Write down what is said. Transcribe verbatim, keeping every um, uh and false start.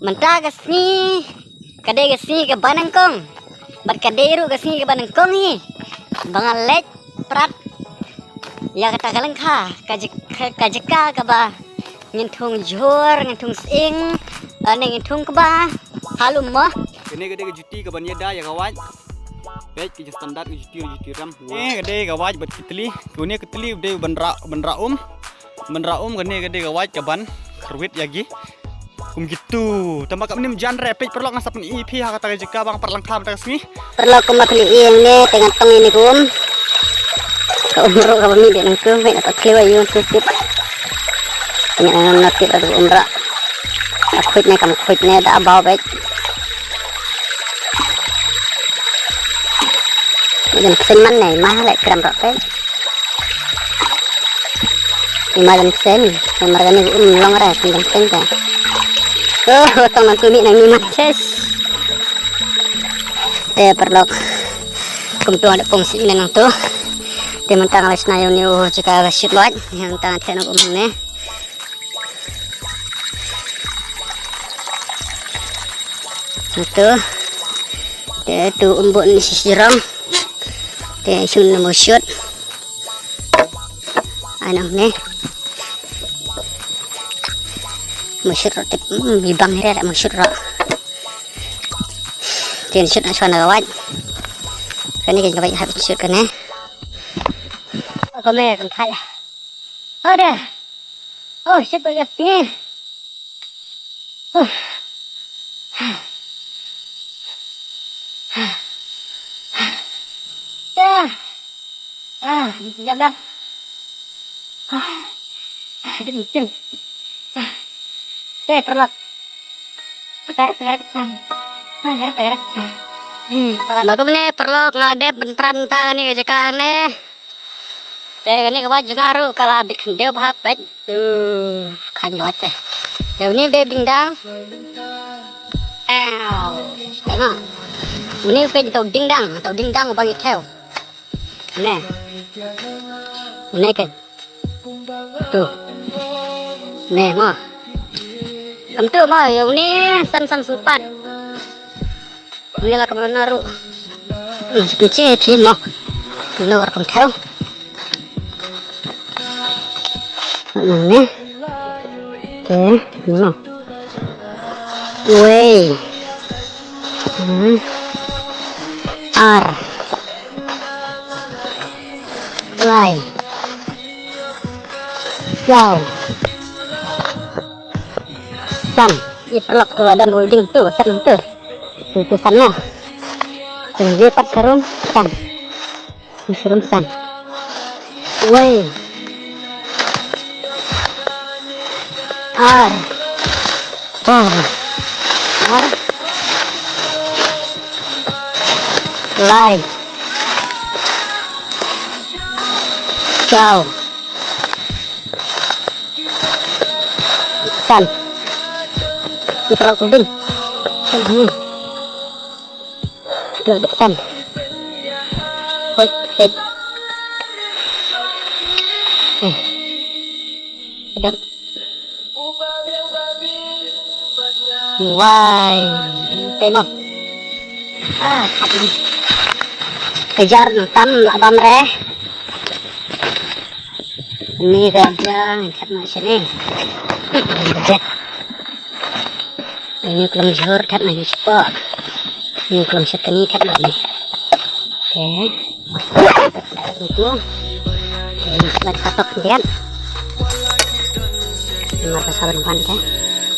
Mynta ka sngi ka dei ka sngi kaba nyngkong, bad ka dei ruh ka sngi kaba nyngkong hi ba nga leit prat ïa kata ka lyngkha, ka jaka, ka jaka kaba ngin thung jhur, ngin thung sying, eh, ne ngin thung kba ha lum mo. Kane ka dei ka juti kaba ïada ïa ka wait. Peit ka jingstandard ka juti, juti rem. Eh, ka dei ka wait bad ki tylli. Kane ka tylli dei ban rah, ban rah um. Ban rah um, kane ka dei ka wait kaban kyrwit ïa ki. Kum kitu. Tang ba kam nym jan re, peit paralok, nga sa pyni ïa phi ha kata ka jaka ba nga prat lyngkha mynta ka sngi. Paralok, kumba phi ïohi hangne, te nga tong ïa une u um. Ka um ruh kaba mih beit nangtu, mih na ka khlieh ïa u, tip tip. Mih na ngan tip ruh um ruh. Ka khuid ne kam khuid ne, da baw beit. Jan pynman ne, ma leh kram ruh peit. Ima jan pynman, namar kane um long re, jan pynman te. Oh, tong nangtu mih nang ima, ses. Te paralok. Kumtu nga dep pong sih mynta nangtu. Te mynta nga la shna ïa une u jaka ba shit loit. Ïa mynta nga theh noh um hangne. Nangtu. Te tu um bun shi shirong. Te shun na mo shut. Ai nangne. Mo shut ruh te, hmm, ibang re mo shut ruh. Te shut na shwa na ka wait. Kane ka wait hap shut kane. Ko me kan thai. Ada. Oh, shit, banyak ni. Oh. Dah. Ah, jam dah. Ah. Ah, dia kencing. Ah. Okey, paralok. Paralok. Paralok. Hmm, paralok. Bakum ne, paralok, nga dep ban pran ta kane ka jaka ne. Te kane ka wait jong nga ruh ka la bit khyndew bha peit. Uh, khan wait te. Te une u dei u diengdang. Aw. Te nga. Une u peit uto u diengdang, uto u diengdang uba ngi thew. Ne. Une peit. Tu. Ne mo. Lam tu mo, ïa une san san sympat. Une la ka mano ruh. Hmm, pynche phi mo. Mano ruh kam thew. Mano ne. Te, mano. Wei. Hmm. Ar. Lai. Saw. San. Ïa paralok tu, ada holding tu, san tu. Tu, tu san lah. Tu, dia pat serum, san. Serum san. Wei. Ar. Ar. Ar. Lai. Saw. San. Ni paralok tu ding. Hmm. Tu ada san. Hoi, hei. Eh. Ada. Wai. Tengok. Ah, hati. Kejar tam lah bam re. Ni ka jang, kat ma sini. Jet. Ini klong jhur kat ma ni spot. Ini klong seteni kat ma ni. Okey. Itu. Okey, nak patok dia. Ini apa saban pan kan?